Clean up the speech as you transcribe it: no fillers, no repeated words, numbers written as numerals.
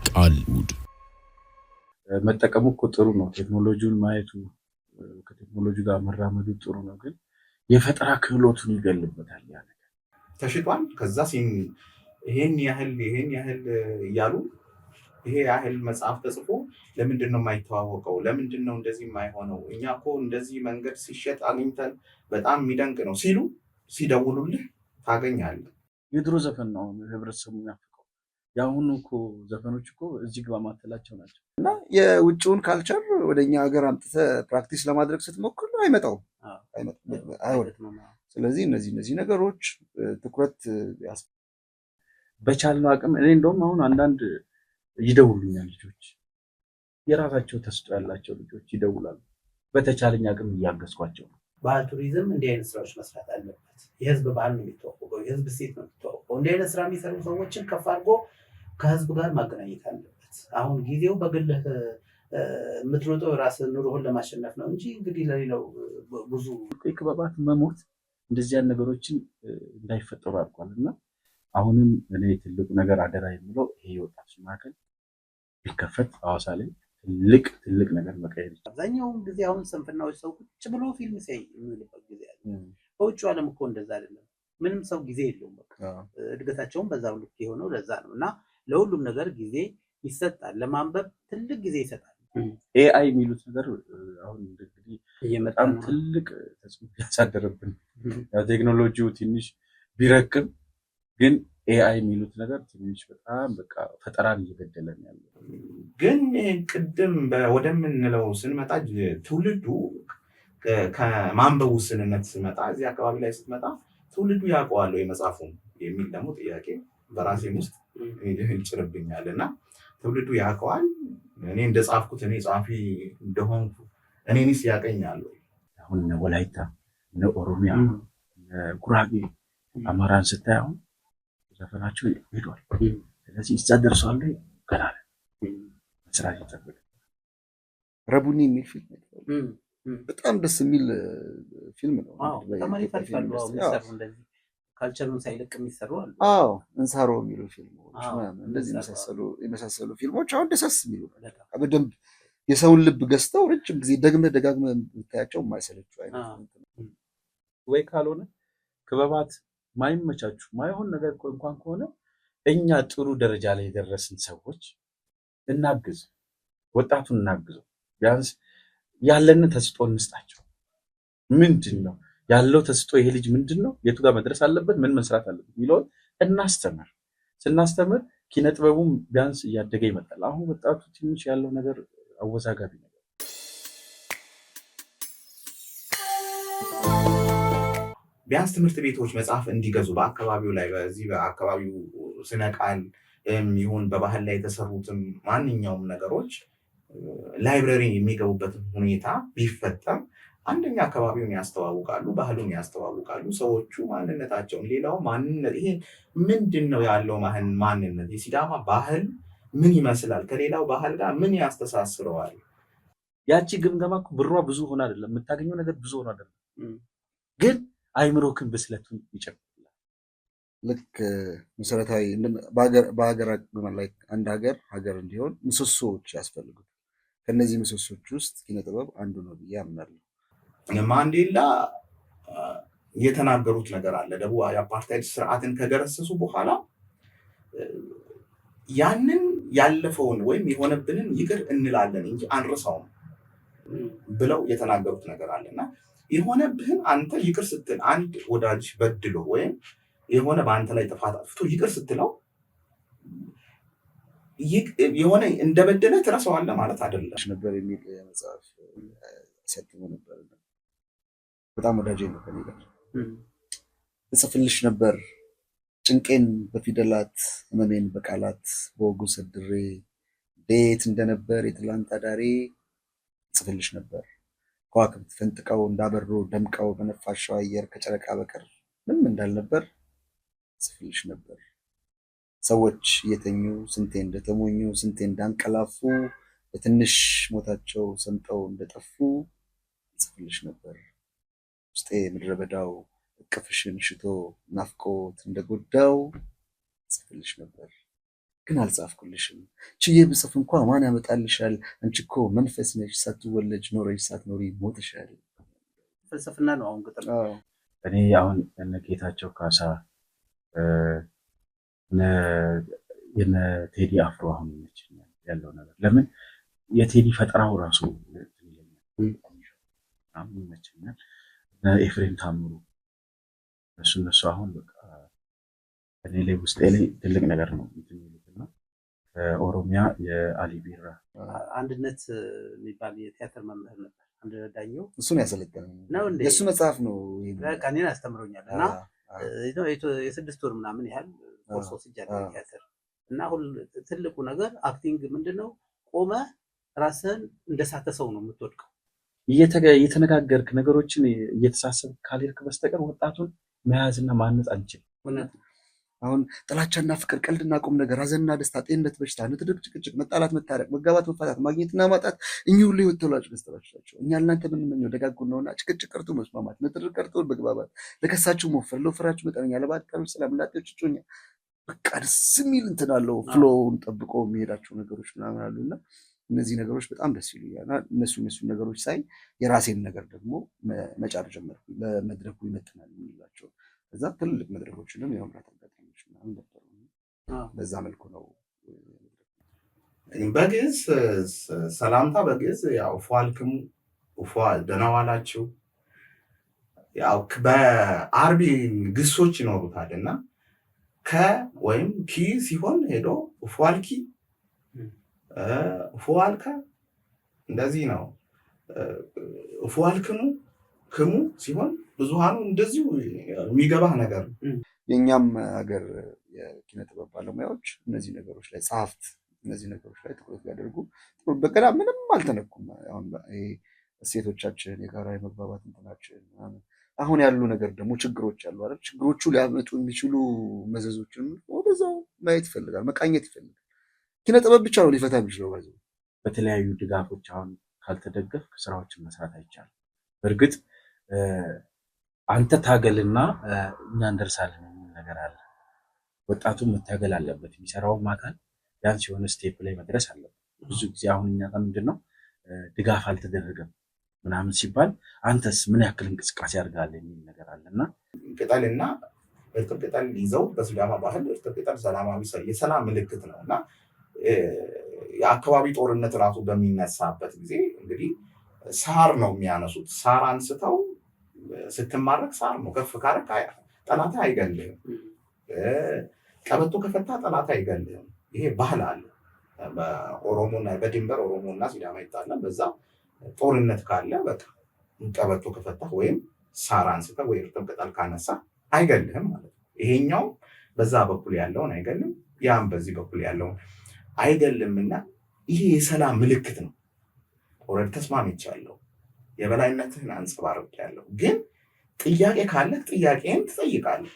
ቃል ውድ መጠቀሙ እኮ ጥሩ ነው። ቴክኖሎጂውን ማየቱ፣ ከቴክኖሎጂ ጋር መራመዱ ጥሩ ነው። ግን የፈጠራ ክህሎቱን ይገልበታል ያ ነገር። ተሽጧል። ከዛ ይሄን ያህል ይሄን ያህል እያሉ ይሄ ያህል መጽሐፍ ተጽፎ ለምንድን ነው የማይተዋወቀው? ለምንድን ነው እንደዚህ የማይሆነው? እኛ እኮ እንደዚህ መንገድ ሲሸጥ አግኝተን በጣም የሚደንቅ ነው ሲሉ ሲደውሉልህ ታገኛለህ። የድሮ ዘፈን ነው አሁን ህብረተሰቡ የሚናፍቀው። የአሁኑ እኮ ዘፈኖች እኮ እዚህ ግባ ማትላቸው ናቸው። እና የውጭውን culture ወደ እኛ ሀገር አምጥተህ practice ለማድረግ ስትሞክር አይመጣውም፣ አይሆንም። ስለዚህ እነዚህ ነገሮች ትኩረት በቻልነው አቅም እኔ እንደውም አሁን አንዳንድ ይደውሉኛል ልጆች፣ የራሳቸው ተስጦ ያላቸው ልጆች ይደውላሉ። በተቻለኝ አቅም እያገዝኳቸው ነው። ባህል ቱሪዝም እንዲህ አይነት ስራዎች መስራት አለበት። የህዝብ ባህል ነው የሚተዋወቀው፣ የህዝብ እሴት ነው የሚተዋወቀው። እንዲህ አይነት ስራ የሚሰሩ ሰዎችን ከፍ አድርጎ ከህዝብ ጋር ማገናኘት አለበት። አሁን ጊዜው በግልህ የምትሮጠው ራስህ ኑሮህን ለማሸነፍ ነው እንጂ እንግዲህ ለሌላው ብዙ የክበባት መሞት እንደዚያን ነገሮችን እንዳይፈጠሩ አድርጓል። እና አሁንም እኔ ትልቁ ነገር አደራ የምለው ይሄ የወጣቶች ማዕከል ቢከፈት ሐዋሳ ላይ ትልቅ ትልቅ ነገር መቀየር ይቻላል። አብዛኛውን ጊዜ አሁን ስንፍናዎች ሰው ቁጭ ብሎ ፊልም ሲያይ የሚውልበት ጊዜ አለ። በውጭ ዓለም እኮ እንደዛ አይደለም። ምንም ሰው ጊዜ የለውም። በቃ እድገታቸውም በዛው ልክ የሆነው ለዛ ነው። እና ለሁሉም ነገር ጊዜ ይሰጣል። ለማንበብ ትልቅ ጊዜ ይሰጣል። AI የሚሉት ነገር አሁን እንግዲህ በጣም ትልቅ ተጽዕኖ ያሳደረብን፣ ቴክኖሎጂው ትንሽ ቢረቅም ግን AI የሚሉት ነገር ትንሽ በጣም በቃ ፈጠራን እየገደለን ያለው። ግን ቅድም ወደምንለው ስንመጣ፣ ትውልዱ ከማንበቡ ውስንነት ስመጣ፣ እዚህ አካባቢ ላይ ስትመጣ ትውልዱ ያውቀዋል ወይ መጽሐፉን የሚል ደግሞ ጥያቄ በራሴም ውስጥ ይጭርብኛል። እና ትውልዱ ያውቀዋል፣ እኔ እንደጻፍኩት፣ እኔ ጸሐፊ እንደሆንኩ እኔንስ ያቀኛል ወይ? አሁን እነ ወላይታ፣ እነ ኦሮሚያ፣ እነ ጉራጌ፣ አማራን ስታይ አሁን ዘፈናቸው ሄዷል። ስለዚህ እዛ ደርሷል፣ ገና መስራት ይጠበቃል። ረቡኒ የሚል ፊልም በጣም ደስ የሚል ፊልም ነው። በጣም አሪፍ አሪፍ አሉ የሚሰሩ፣ እንደዚህ culture ኡን ሳይለቅ የሚሰሩ አሉ። አዎ፣ እንሳሮ የሚሉ ፊልሞች ምናምን እንደዚህ የመሳሰሉ ፊልሞች አሁን ደስ የሚሉ በደንብ የሰውን ልብ ገዝተው ረጅም ጊዜ ደግመህ ደጋግመህ ብታያቸው የማይሰለቹ አይነት። ወይ ካልሆነ ክበባት ማይመቻችሁ ማይሆን ነገር እንኳን ከሆነ እኛ ጥሩ ደረጃ ላይ የደረስን ሰዎች እናግዝ፣ ወጣቱን እናግዘው። ቢያንስ ያለንን ተስጦ እንስጣቸው። ምንድን ነው ያለው ተስጦ? ይሄ ልጅ ምንድን ነው? የቱ ጋር መድረስ አለበት? ምን መስራት አለበት የሚለውን እናስተምር። ስናስተምር ኪነ ጥበቡም ቢያንስ እያደገ ይመጣል። አሁን ወጣቱ ትንሽ ያለው ነገር አወዛጋቢ ነገር። ቢያንስ ትምህርት ቤቶች መጽሐፍ እንዲገዙ በአካባቢው ላይ፣ በዚህ በአካባቢው ስነ ቃል ይሁን በባህል ላይ የተሰሩትም ማንኛውም ነገሮች library የሚገቡበትን ሁኔታ ቢፈጠር አንደኛ አካባቢውን ያስተዋውቃሉ፣ ባህሉን ያስተዋውቃሉ፣ ሰዎቹ ማንነታቸውን፣ ሌላው ማንነት ይሄ ምንድን ነው ያለው ማንነት፣ የሲዳማ ባህል ምን ይመስላል፣ ከሌላው ባህል ጋር ምን ያስተሳስረዋል? ያቺ ግምገማ እኮ ብሯ ብዙ ሆነ አይደለም፣ የምታገኘው ነገር ብዙ ሆነ አይደለም፣ ግን አይምሮክን ብስለቱን ይጨምራል። ልክ መሰረታዊ በሀገር ላይ አንድ ሀገር ሀገር እንዲሆን ምሰሶዎች ያስፈልጉታል። ከእነዚህ ምሰሶች ውስጥ ኪነ ጥበብ አንዱ ነው ብዬ አምናለሁ። ማንዴላ የተናገሩት ነገር አለ። ደቡብ የአፓርታይድ ስርዓትን ከገረሰሱ በኋላ ያንን ያለፈውን ወይም የሆነብንን ይቅር እንላለን እንጂ አንረሳውም ብለው የተናገሩት ነገር አለ። እና የሆነብህን አንተ ይቅር ስትል፣ አንድ ወዳጅ በድሎ ወይም የሆነ በአንተ ላይ ጥፋት አጥፍቶ ይቅር ስትለው የሆነ እንደበደለ ትረሳዋለህ ማለት አይደለም። ነበር የሚል መጽሐፍ አሳትሞ ነበር። በጣም ወዳጄ ነው ከእኔ ጋር። እጽፍልሽ ነበር ጭንቄን በፊደላት፣ ህመሜን በቃላት፣ በወጉ ሰድሬ እንዴት እንደነበር የትላንት አዳሬ እጽፍልሽ ነበር። ከዋክብት ፈንጥቀው እንዳበሩ ደምቀው በነፋሻው አየር ከጨረቃ በቀር ምንም እንዳልነበር እጽፍልሽ ነበር። ሰዎች እየተኙ ስንቴ እንደተሞኙ፣ ስንቴ እንዳንቀላፉ፣ በትንሽ ሞታቸው ሰምጠው እንደጠፉ እጽፍልሽ ነበር። ውስጤ ምድረ በዳው እቅፍሽን ሽቶ ናፍቆት እንደጎዳው እጽፍልሽ ነበር። ግን አልጻፍኩልሽም። ችዬ ብጽፍ እንኳ ማን ያመጣልሻል? አንቺ እኮ መንፈስ ነሽ፣ ሳትወለጅ ኖረሽ ሳትኖሪ ሞተሻል። ፍልስፍና ነው አሁን ግጥም። እኔ አሁን እነ ጌታቸው ካሳ፣ የነ ቴዲ አፍሮ አሁን ይመቸኛል ያለው ነገር። ለምን የቴዲ ፈጠራው ራሱ ይመቸኛል። ኤፍሬም ታምሩ፣ እነሱ አሁን በቃ እኔ ላይ ውስጤ ላይ ትልቅ ነገር ነው የሚሉትና ከኦሮሚያ የአሊ ቢራ። አንድነት የሚባል የቲያትር መምህር ነበር። አንድ ዳኘው እሱን ያሰለጠነኝ ነው እንዴ? የእሱ መጽሐፍ ነው። በቃ እኔን አስተምሮኛል። እና የ6 ወር ምናምን ያህል ኮርስ ወስጃለሁ ቲያትር። እና ሁል ትልቁ ነገር acting ምንድነው? ቆመህ ራስህን እንደሳተ ሰው ነው የምትወድቀው። እየተነጋገርክ፣ ነገሮችን እየተሳሰብክ ካልሄድክ በስተቀር ወጣቱን መያዝና ማነጽ አንችልም። እውነት ነው። አሁን ጥላቻና ፍቅር፣ ቀልድና ቁም ነገር፣ ሀዘንና ደስታ፣ ጤንነት፣ በሽታ፣ ንትርክ፣ ጭቅጭቅ፣ መጣላት፣ መታረቅ፣ መጋባት፣ መፋታት፣ ማግኘትና ማጣት እኚህ ሁሉ ህይወት ተለዋጭ ገጽታዎች ናቸው። እኛ ለእናንተ የምንመኘው ደጋጉን ነውና ጭቅጭቅ ቀርቶ መስማማት፣ ንትርክ ቀርቶ መግባባት፣ ለከሳችሁ መወፈር፣ ለወፈራችሁ መጠነኛ፣ ለባዳሪዎች ሰላም፣ ላጤዎች እጮኛ። በቃ ደስ የሚል እንትን አለው፣ flow ውን ጠብቆ የሚሄዳቸው ነገሮች ምናምን አሉ። እና እነዚህ ነገሮች በጣም ደስ ይሉኛል። እና እነሱ ነገሮች ሳይ የራሴን ነገር ደግሞ መጫር ጀመርኩ። ለመድረኩ ይመጥናል የሚላቸው፣ ከዛ ትልልቅ መድረኮችንም የመምራት አጋጣሚዎች ምናምን ነበሩ። በዛ መልኩ ነው። በግዕዝ ሰላምታ፣ በግዕዝ ያው ፏልክሙ፣ ደህና ዋላችሁ። ያው በአርቢ ግሶች ይኖሩታል እና ከ ወይም ኪ ሲሆን ሄዶ ፏልኪ፣ ፏልከ እንደዚህ ነው። ፏልክሙ፣ ክሙ ሲሆን ብዙሃኑ እንደዚሁ የሚገባህ ነገር ነው። የእኛም ሀገር የኪነ ጥበብ ባለሙያዎች እነዚህ ነገሮች ላይ፣ ጸሐፍት እነዚህ ነገሮች ላይ ትኩረት ቢያደርጉ። በቀላ ምንም አልተነኩም። አሁን ይሄ እሴቶቻችን፣ የጋራ የመግባባት እንትናችን ምናምን፣ አሁን ያሉ ነገር ደግሞ ችግሮች አሉ አይደል? ችግሮቹ ሊያመጡ የሚችሉ መዘዞችን ወደዛው ማየት ይፈልጋል፣ መቃኘት ይፈልጋል። ኪነ ጥበብ ብቻ ነው ሊፈታ የሚችለው ባይዘው። በተለያዩ ድጋፎች አሁን ካልተደገፍክ ስራዎችን መስራት አይቻልም። በእርግጥ አንተ ታገልና እኛ እንደርሳለን የሚል ነገር አለ። ወጣቱ መታገል አለበት። የሚሰራውም አካል ቢያንስ የሆነ step ላይ መድረስ አለበት። ብዙ ጊዜ አሁን እኛ ጋር ምንድን ነው፣ ድጋፍ አልተደረገም ምናምን ሲባል አንተስ ምን ያክል እንቅስቃሴ አድርገሃል የሚል ነገር አለ። እና ቅጠልና እርጥብ ቅጠል ይዘው፣ በሲዳማ ባህል እርጥብ ቅጠል ሰላማዊ የሰላም ምልክት ነው። እና የአካባቢ ጦርነት ራሱ በሚነሳበት ጊዜ እንግዲህ ሳር ነው የሚያነሱት። ሳር አንስተው ስትማረክ ሳር ነው ከፍ ካረክ ጠላት አይገልህም። ቀበቶ ከፈታ ጠላት አይገልህም። ይሄ ባህል አለ። በኦሮሞና በድንበር ኦሮሞና ሲዳማ ይጣላል። በዛ ጦርነት ካለ በቃ ቀበቶ ከፈታ ወይም ሳር አንስተ ወይ እርጥብ ቅጠል ካነሳ አይገልህም ማለት ነው። ይሄኛው በዛ በኩል ያለውን አይገልም፣ ያም በዚህ በኩል ያለውን አይገልም። እና ይሄ የሰላም ምልክት ነው። Already ተስማምቻለሁ፣ የበላይነትህን አንጸባርቄያለሁ። ግን ጥያቄ ካለ ጥያቄን ትጠይቃለህ።